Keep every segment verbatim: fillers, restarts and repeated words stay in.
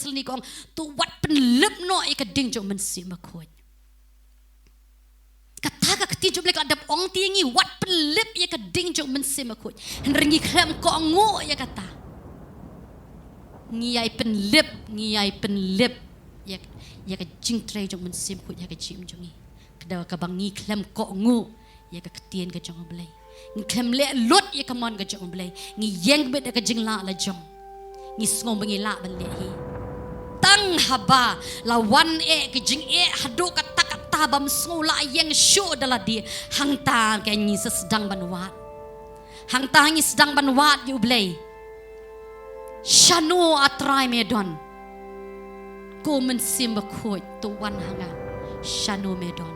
Thessaloni ka ong, to wat pynlip noh ïa ka ding jong u Mynsiem Bakhuid. Kata ka ktien jong u Blei ka la dep ong te ïa ngi, wat pynlip ïa ka ding jong u Mynsiem Bakhuid. Hynrei ngi khlem kohnguh ïa kata. Ngi ïai pynlip, ngi ïai pynlip ïa, ïa ka jingtrei jong u Mynsiem Bakhuid ïa ka jingim jong ngi. Ka daw kaba ngi khlem kohnguh ïa ka ktien ka jong u Blei. Ngi khlem leh lut ïa ka mon ka jong u Blei. Ngi ïeng beit da ka jinglah lajong. Ngi sngew ba ngi lah ban leh hi. Tang haba la wan eh ka jingeh haduh katta katta bym sngew lah ïeng shuh da lade, hangta ka ngi sa sdang ban wad. Hangta ngi sdang ban wad ïa u Blei. Shano, A Trai, me don? Ko Mynsiem Bakhuid, to wan ha nga. Shano me don?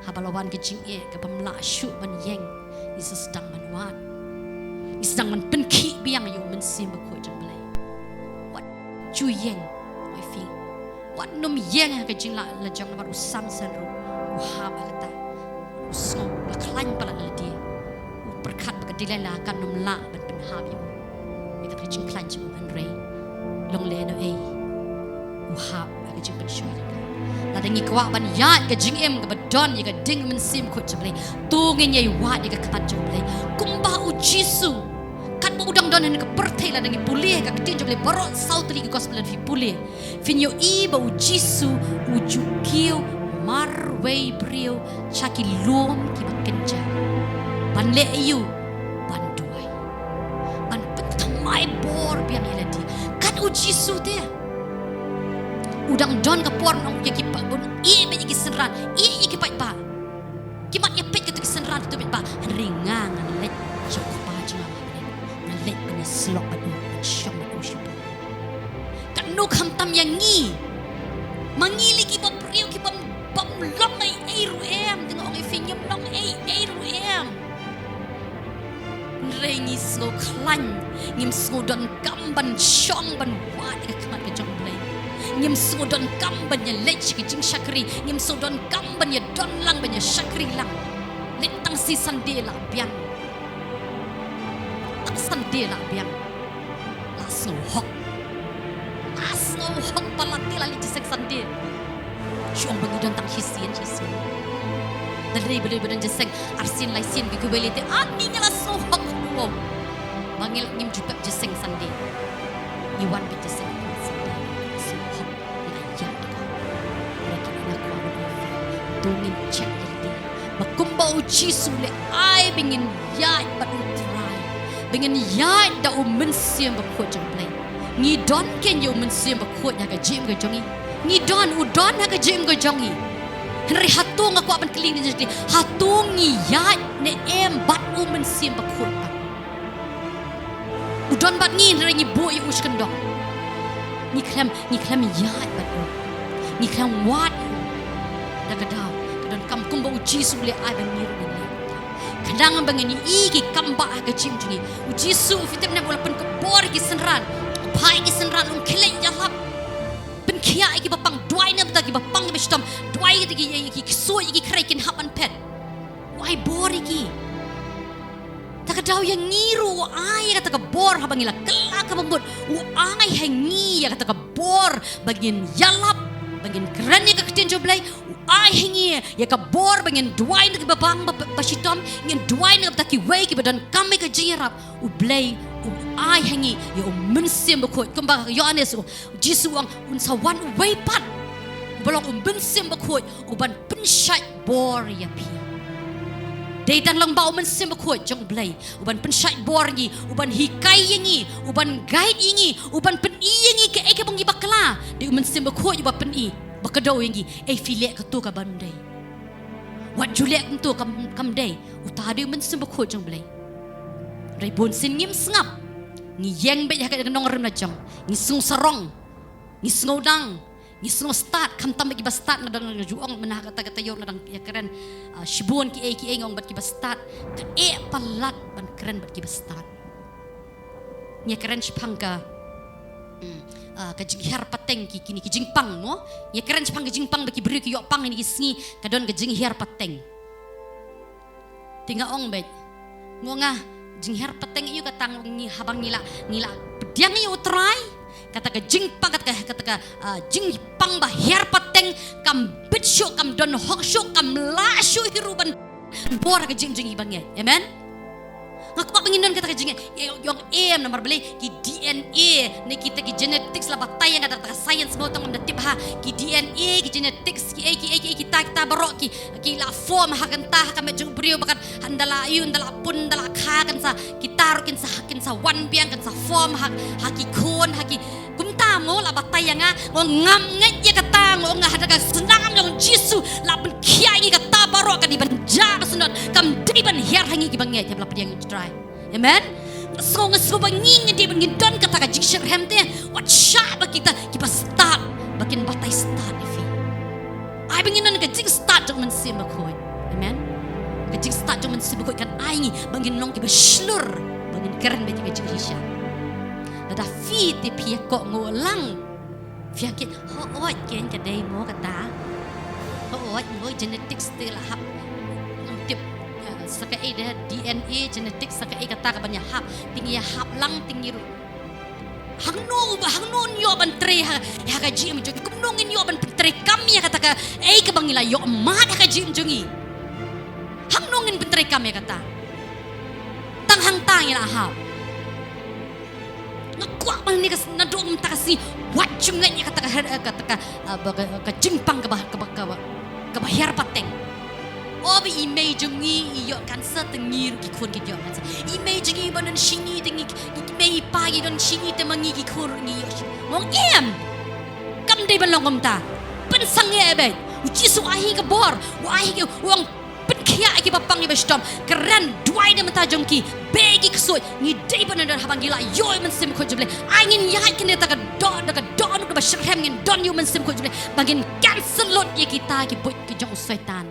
Haba la wan ka jingeh kabym lah shuh ban ïeng, ngi sa sdang ban wad. Ngi sdang ban pynkhih biang ïa u Mynsiem Bakhuid jong u Blei. Wat ju ïeng, oi fi. Wat nym ïeng ha ka jinglah lajong namar u Samson ruh u hap ha kata. U sngew ba khlaiñ palat lade. U pyrkhat ba ka Delilah kan nym lah ban pynhap ïa u. Ïa kata ka jingkhlaiñ jong u, hynrei long lehnohei u hap ha ka jingpynshoi jong ka. Lada ngi kwah ban ïaid ka jingim kaba don ïa ka ding Mynsiem Bakhuid jong u Blei, to ngin ïai wad ïa ka khmat jong u Blei. Kumba u Jisu, katba u dang don ha kane ka pyrthei, lada ngi pule ha ka ktien jong u Blei baroh saw tylli ki gospel, lada phi pule, phin ïohi ba u Jisu u ju kiew marwei briew sha ki lum kiba kynja ban leh aïu? Ban duwai, ban pynthymmai bor biang ïa lade. Kat u Jisu te, u dang don ka por, u ong ïa ki pa-, bun, ïeh beit ïa ki synran, ïeh ïa ki paidbah. Ki mat ïa peit katto ki synran, katto paidbah. Hynrei nga ngan leit sha u Kpa jong nga, ngan leit ban ïasyllok bad u, ban shong bad u shibun. Katno khamtam ïa ngi. Ma ngi lei kiba briew kibym, bym long ei ei ruh em, te nga ong ïa phi, ngim long ei ei ruh em. Hynrei ngi sngew khlaiñ, ngim sngew donkam ban shong ban wad ïa ka khmat ka jong u Blei. Ngim sngew donkam ban ïaleit sha ka jingshakri, ngim sngew donkam ban ïadon lang, ban ïashakri lang. Leit tang shi Sunday lah biang. Tang Sunday lah biang. La sngew hok. La sngew hok palat te la leit jingïaseng Sunday. Shu ong ba ngi don tang shisien shisien. Hynrei balei ba don jingïaseng arsien laisien, ki kiwei lei te, ah, ngi la sngew hok. Wow. Ba ngi la, ngim ju pep jingïaseng Sunday. Ngi wan beit jingïaseng Sunday. Sngew hok. Ngi la ïaid da ka hok. Hynrei kine nga kwah ban ong ïa phi, to ngin check ïa lade. Ba kumba u Jisu u leh, ai ba ngin ïaid bad u Trai, ba ngin ïaid da u Mynsiem Bakhuid jong u Blei. Ngi don kein ïa u Mynsiem Bakhuid ha ka jingim ka jong ngi. Ngi don, u don ha ka jingim ka jong ngi. Hynrei hato, nga kwah ban kylli ïa ngi, hato ngi ïaid ne em bad u Mynsiem Bakhuid pat? U don bad ngi hynrei ngi buh ïa u sha kyndong. Ngi khlem, ngi khlem ïaid bad u. Ngi khlem wad ïa u. Da ka daw, ka donkam kumba u Jisu u leh, ai ba ngi ruh ngin leh. Khnang ba ngin ïohi ki kambah ha ka jingim jong ngi. U Jisu, phi tip ne em, u la pynkupbor ïa ki synran. U phah ïa ki synran, un khleh ïalap. Pynkhiah ïa kiba pang, duwai na ka bynta kiba pang kiba shitom. Duwai ïa ki, ïa ki ksuid, ïa ki khrei kin hap ban phet. U ai bor ïa ki. Ta ka daw ïa ngi ruh u ai ïa kata ka bor, haba ngi la kylla kaba mut, u ai ha ngi ïa kata ka bor ba ngin ïalap, ba ngin kren ïa ka ktien jong u Blei. U ai ha ngi ïa ka bor ba ngin duwai na kiba pang ba, ba, ba shitom, ngin duwai na ka bynta kiwei kiba donkam ïa ka jingïarap. U Blei u ai ha ngi ïa u Mynsiem Bakhuid, kumba Ïoannis u, u Jisu u ong, un sa wan uwei pat, uba long u Mynsiem Bakhuid, uban pynshait bor ïa phi. Dei tang lyngba u Mynsiem Bakhuid jong u Blei uban pynshait bor ïa ngi, uban hikai ïa ngi, uban guide ïa ngi, uban pyni ïa ngi kaei kaba ngi bakla. Dei u Mynsiem Bakhuid uba pyni, ba kdew ïa ngi, ei phi leh kato ka bym dei. Wat ju leh kumto, kam, kam dei. Uta dei u Mynsiem Bakhuid jong u Blei. Hynrei bunsien ngim sngap. Ngi ïeng beit ha ka nongrim lajong. Ngi sngew sarong. Ngi sngew dang. Ngi sngew stad, khamtam bad kiba stad. Nga dang ju ong mynta ha kata ka taïew nga dang ïakren, ah, shibun kiei kiei, nga ong bad kiba stad. Ka eh palat ban kren bad kiba stad. Ngi ïakren shaphang ka, hmm, ah, ka jinghiar pateng, ki, kine ki jingpang mo. Ngi ïakren shaphang ka jingpang ba ki briew ki ïoh pang ha kine ki sngi, ka don ka jinghiar pateng. Te nga ong beit, nga ong, ah, jinghiar pateng ïa u, kata ngi, haba ngi la, ngi la pdiang ïa u Trai, Kata ka jingpang, kata ka, kata ka, ah, jingpang ba hiar pateng, kam bit shuh, kam don hok shuh, kam lah shuh hi ruh ban bor ha ka jingim jong ngi bangeit. Amen. Nga kwah ba ngin don kata ka jingim, ïong em namar balei ki D N A ne kita ki genetics la batai ïa nga, da kata ka science mo tang ngam da tip ha. Ki D N A, ki genetics, ki ei, ki ei, ki ei, kita, kita baroh ki, ki la form ha kata, ha ka met jong u briew, ba kan haba la ïoh, haba la pun, haba la kha, kan sa, kita ruh kin sa, kin sa wan biang, kin sa form ha, ha ki khun, ha ki, kumta mo la batai ïa nga. Nga ngam ngeit ïa kata, nga ong ha kata ka snam jong u Jisu la pynkhiah ïa ngi, kata baroh ka dei ban jia ka sundot, kam dei ban hiar ha ngi ki bangeit, haba la pdiang ïa u Trai. Amen. Nga sngew, nga sngew ba ngi, ngi dei ban ngin don kata ka jingshitrhem te. Wat shah ba kita kiba stad ba kin batai stad ïa phi. Ai ba ngin don ka jingstad jong u Mynsiem Bakhuid. Amen. Ka jingstad jong u Mynsiem Bakhuid kan ai ngi ba ngin long kiba shlur, ba ngin kren beit ïa ka jingshisha. Lada phi te phi ïakohnguh lang, phi ïa kit, hooid, kein ka dei mo kata. Hooid, mo genetics te la hap. Ngam tip, eh, sa kaei de, D N A genetics, sa kaei kata kaban ïahap. Te ngi ïahap lang, te ngi ruh. Hangno, hangno ngin ïoh ban trei ha, ha ka jingim jong ngi? Kumno ngin ïoh ban pyntreikam ïa kata kaei kaba ngi la ïoh mad ha ka jingim jong ngi? Hangno ngin pyntreikam ïa kata? Tang hangta ngi la hap. Nga kwah ba ngi ka s-, naduh mynta ka sngi, wat ju ngeit ïa kata ka her-, eh, kata ka, eh, ba ka, ka jingpang kaba, kaba, kaba, kaba hiar pateng. O ba i mei jong ngi i ïoh cancer, te ngi ruh ki khun ki ïoh cancer. I mei jong ngi ba don shi ngi, te ngi, i mei i pa i don shi ngi, te ma ngi ki khun ruh ngi ïoh shi. Mo, em. Kam dei ban long kumta. Pynsangeh beit. U Jisu u ai hi ka bor, u ai hi ka, u ong, pynkhiah ïa kiba pang, ïa kiba shitom. Kren, duwai na ka bynta jong ki. Beh ïa ki ksuid. Ngi dei ban don, haba ngi la ïoh ïa u Mynsiem Bakhuid jong U Blei, ai ngin ïaid kane da ka doh, da ka dohnud kaba shitrhem, ngin don ïa u Mynsiem Bakhuid jong U Blei ba ngin cancel lut ïa kita ki buit ki jong u Soitan.